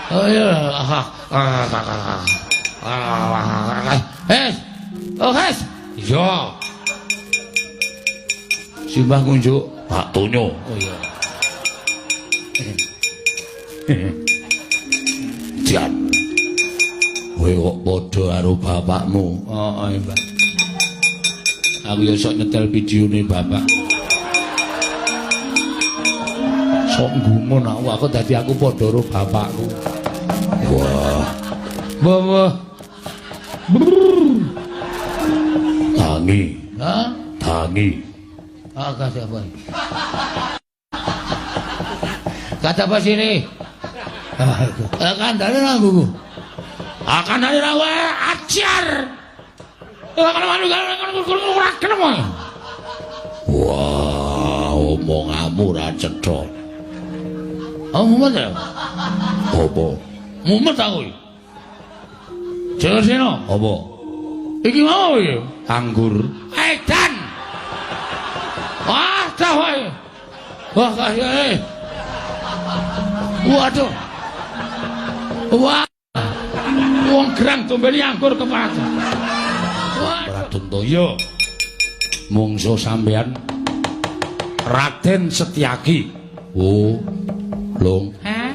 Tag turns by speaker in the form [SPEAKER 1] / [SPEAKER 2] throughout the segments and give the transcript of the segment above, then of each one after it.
[SPEAKER 1] Oh iya. Eh. Oh, Hes. Iya. Simbah ngunjuk Pak Tonyo. Oh iya. Jan. Kowe kok padha karo bapakmu. Heeh, Mbak. Aku ya sok nyetel videone bapak. Sok gumun aku dadi aku padha karo bapakku. Wah. Wah, wah. Tangi. Hah? Tangi. Ah, kata apa? Kata apa sini? Kandhane aku. Ah, kandhane aku ajar. Wah, omonganmu ora cetha. Oh, mumet ya? Apa? Mumet aku iki. Jalasena, apa? Iki mau iki? Anggur. Edan. Wah, dah wae. Wah, kaya. Waduh. Wah. Wong gerang dombeli anggur keparat. Raden Toyo. Mungso sampean Raden Setyaki. Oh, Long.
[SPEAKER 2] Hah?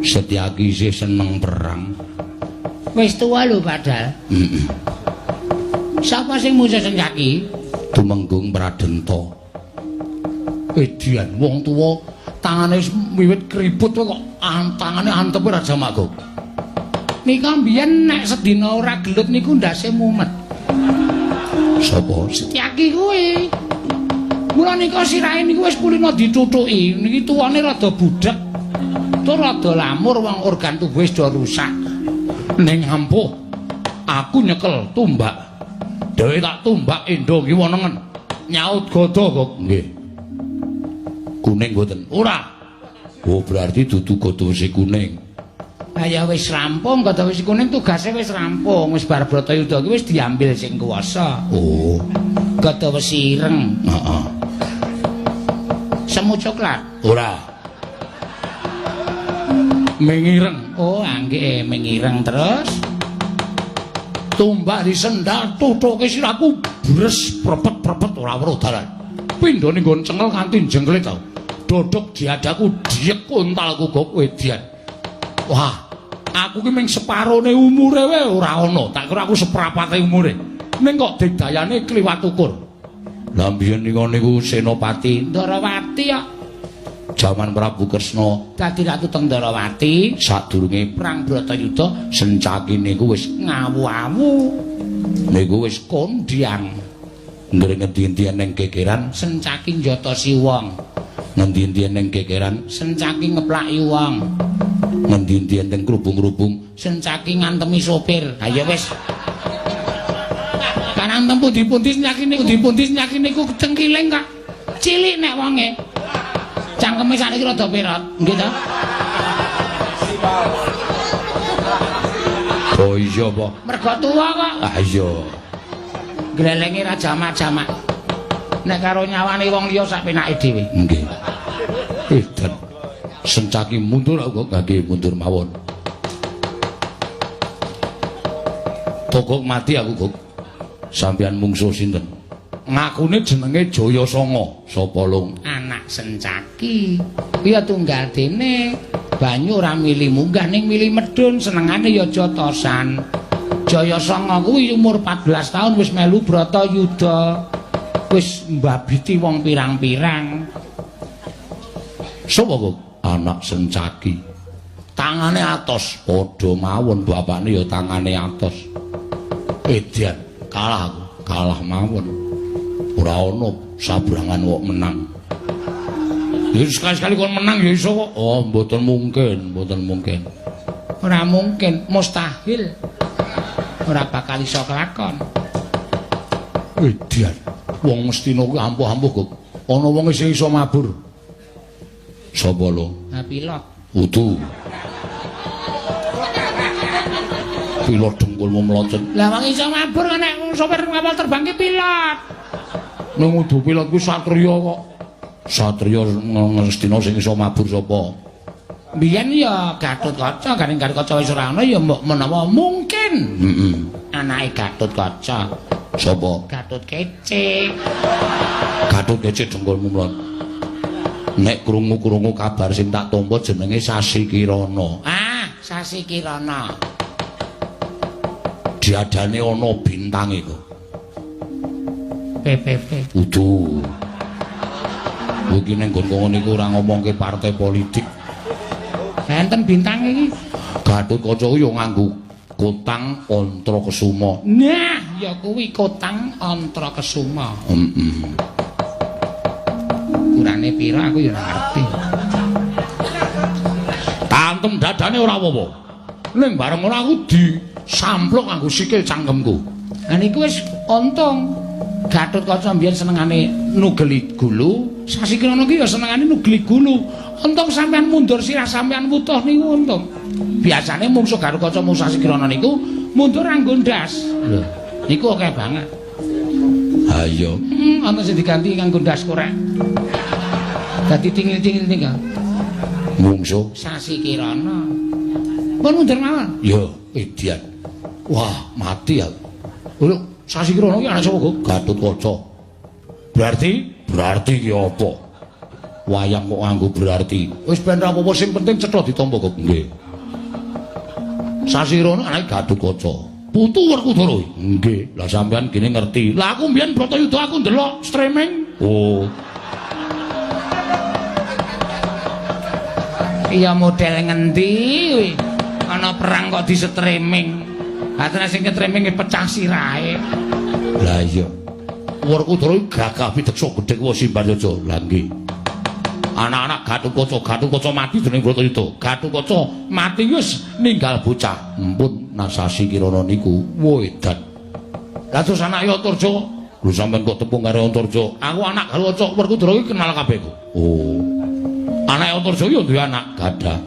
[SPEAKER 1] Setyaki isih seneng perang.
[SPEAKER 2] Wis tuwa lho padahal.
[SPEAKER 1] Heeh.
[SPEAKER 2] Sapa sing mungso Setyaki?
[SPEAKER 1] Tumenggung Pradenta. Edian wong tuwa tangane wis wiwit kriput kok tangane antepe Raja Magog.
[SPEAKER 2] Nika mbiyen nek sedina ora gelut niku ndase mumet.
[SPEAKER 1] Sapa?
[SPEAKER 2] Setyaki kuwi. Mula nika sirahe niku wis kulino ditutuki. Niki tuwane rada budhek. Tur rada lamur wong organ tubuhe wis do rusak.
[SPEAKER 1] Ning ampuh aku nyekel tumbak. Dhewe tak tumbak endo kiwa nengen. Nyaut gada kok. Nggih. Kuning mboten? Ora. Oh, berarti dudu gada wesi kuning.
[SPEAKER 2] Lah ya wis rampung, gada wesi kuning tugase wis rampung. Wis bar Bratayuda ki wis diambil sing kuwasa.
[SPEAKER 1] Oh,
[SPEAKER 2] gada wesi ireng.
[SPEAKER 1] Heeh.
[SPEAKER 2] Semu coklat?
[SPEAKER 1] Ora. Mengireng.
[SPEAKER 2] Oh, anggih mengireng terus.
[SPEAKER 1] Tumbak disendal tutuke sirahku bres prepet-prepet ora weruh dalan. Pindhone nggon cengel kanthi jengklit tau. Dodok diadaku diek kontalku gok wedian. Wah, aku ki mung separone umure wae ora ana. Tak kira aku seprapate umure. Ning kok digdayane kliwat ukur. Lah mbiyen niku Senopati
[SPEAKER 2] Ndarawati kok.
[SPEAKER 1] Jaman Prabu Kresna
[SPEAKER 2] dadi ratu teng Ndarawati
[SPEAKER 1] sadurunge
[SPEAKER 2] perang Bratayuda
[SPEAKER 1] Sencaki niku wis
[SPEAKER 2] ngawu-awu.
[SPEAKER 1] Niku wis
[SPEAKER 2] kondhang.
[SPEAKER 1] Nggere ngendi-endi ning gegeran
[SPEAKER 2] Sencaki njotosi wong.
[SPEAKER 1] Ngendi-endi ning gegeran
[SPEAKER 2] Sencaki ngeplaki wong.
[SPEAKER 1] Ngendi-endi ning krubung-krubung
[SPEAKER 2] Sencaki ngantemi sopir. Ha ya wis. Kanang tempu dipundi Sencaki niku dipundi Sencaki niku cengkiling kok. Cilik nek wonge. Cangkeme sakniki rada perot, nggih ta?
[SPEAKER 1] Oh iya apa?
[SPEAKER 2] Mergo tuwa kok.
[SPEAKER 1] Ah iya.
[SPEAKER 2] Glelenge ra jamak-jamak. Nek karo nyawane wong liya sak penake dhewe.
[SPEAKER 1] Nggih. Edan. Sencaki mundur aku kok nggih mundur mawon. Pokok mati aku kok. Sampeyan mungsuh sinten? Ngakune jenenge Jayasanga. Sapa Lung?
[SPEAKER 2] Anak Sencaki. Ya tunggal dene banyu ora mili munggah ning mili medhun, senengane ya jotosan. Jayasanga kuwi umur 14 tahun wis melu Bratayuda. Wis mbabiti wong pirang-pirang.
[SPEAKER 1] Sapa kok? Anak Sencaki. Tangane atos, padha mawon bapakne ya tangane atos. Edian, kalah aku, kalah mawon. Ora ana sabrangan kok menang. Ya sekali-sekali kon menang ya iso kok. Oh, mboten mungkin, mboten mungkin.
[SPEAKER 2] Ora mungkin, mustahil. Ora bakal iso kelakon.
[SPEAKER 1] Edian, wong Ngastina kuwi ampuh-ampuh kok. Ana wong sing iso mabur. Sapa lho?
[SPEAKER 2] Ha pilot.
[SPEAKER 1] Udu. Pilot dengkulmu mlocot.
[SPEAKER 2] Lah wong iso mabur nek sopir kapal terbang ki pilot.
[SPEAKER 1] Ning udu pilot kuwi satriya kok. Satriya Ngastina sing iso mabur sapa?
[SPEAKER 2] Biyen ya Gatotkaca, garing Gatotkaca wis ora ana ya mbok menawa mungkin.
[SPEAKER 1] Heeh.
[SPEAKER 2] Anake Gatotkaca.
[SPEAKER 1] Sapa?
[SPEAKER 2] Gatot Kece.
[SPEAKER 1] Gatot Kece dengkulmu mlon. Nek krungu-krungu kabar sing tak tampa jenenge Sasi Kirana.
[SPEAKER 2] Ah, Sasi Kirana.
[SPEAKER 1] Diadane ana bintange kok.
[SPEAKER 2] PPP.
[SPEAKER 1] Udu. Kowe iki ning nggon kono niku ora ngomongke partai politik.
[SPEAKER 2] Enten bintange iki.
[SPEAKER 1] Gatotkaca ku ya nganggo kotang Antra Kesuma.
[SPEAKER 2] Nah, ya kuwi kotang Antra Kesuma.
[SPEAKER 1] Heeh.
[SPEAKER 2] Ukurane pira aku ya ora ngerti.
[SPEAKER 1] Tantem dadane ora apa-apa. Ning bareng ora aku disampluk nganggo sikil cangkemku.
[SPEAKER 2] Lah niku wis untung. Gatotkaca mbiyen senengane nugeli gulu, Sasi Kirana ki ya senengane nugeli gulu. Untung sampean mundur sirah sampean wutuh niku untung. Biasane mungsuh Gatotkaca mungsuh Sasi Kirana niku mundur nganggo ndas. Lho, niku akeh banget.
[SPEAKER 1] Ha iya.
[SPEAKER 2] Ana sing diganti nganggo ndas korek. Dadi tingil-tingil nika.
[SPEAKER 1] Mungsuh
[SPEAKER 2] Sasi Kirana. Pun mundur mawon.
[SPEAKER 1] Ya, edian. Wah, mati aku. Lho, Sasi Kirana ki anak sapa kok? Gatotkaca. Berarti ki apa? Wayang kok nganggo berarti. Wis ben ra apa-apa sing penting cetha ditampa kok. Nggih. Sasi Kirana anake Gatotkaca. Putu Werkudara. Nggih. Lah sampean gene ngerti. Lah aku mbiyen Bratayuda aku ndelok streaming. Oh.
[SPEAKER 2] Iya model ngendi kuwi? Ana perang kok di streaming. Ha tenan sing streaming pecah sirahe.
[SPEAKER 1] Lah iya. Werkudara gagah pideksa gedhe kuwi Simbaryaja. Lah nggih. Anak-anak Gatotkaca, Gatotkaca mati dening Bratayuda. Gatotkaca mati wis ninggal bocah. Empun Sasi Kirana niku wedan. Lah terus anake Antarja, lho sampean kok tepung karo Antarja? Aku anak Gatotkaca, Werkudara iki kenal kabeh kok. Oh. Anake Antarja ya duwe anak gadah.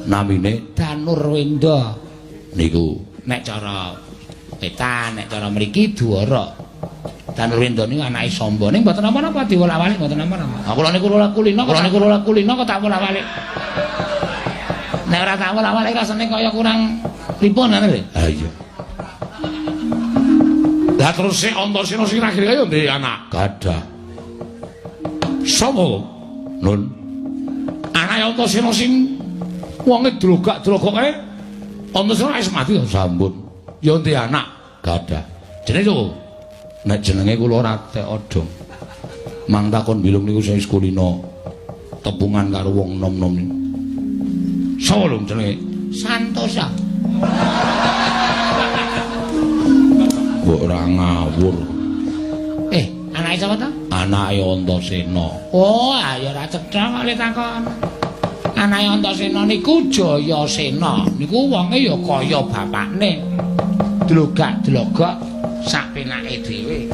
[SPEAKER 1] Namine
[SPEAKER 2] Danurwenda.
[SPEAKER 1] Niku
[SPEAKER 2] nek cara wetan, nek cara mriki Dwara. Danurwenda niku anake Samba. Ning mboten napa-napa diwolak-walik mboten napa-napa. Ha kula niku kulina, kula niku kulina kok tak wolak-walik. Nek ora tak wolak-walik rasane kaya kurang pripun ngono lho.
[SPEAKER 1] Ha iya. Lah terus sik Antasena sing akhire kaya ndek anak gadah. Sapa? Nun. Anake Antasena sing wonge drogak-drogok kae Antasena wis mati sampun. Ya ndek anak gadah. Jenenge sapa? Nek jenenge kula Ratek Odong. Mang takon bilung niku sing kulina tepungan karo wong nom-nom. Sapa lho jenenge?
[SPEAKER 2] Santosa.
[SPEAKER 1] Mbok ora ngawur.
[SPEAKER 2] Anake sapa to?
[SPEAKER 1] Anake Antasena.
[SPEAKER 2] Oh, ya ora cetha kok le takon. Anake Antasena niku Jayasena. Niku wonge ya kaya bapakne. Dlogak-dlogok sak penake dhewe.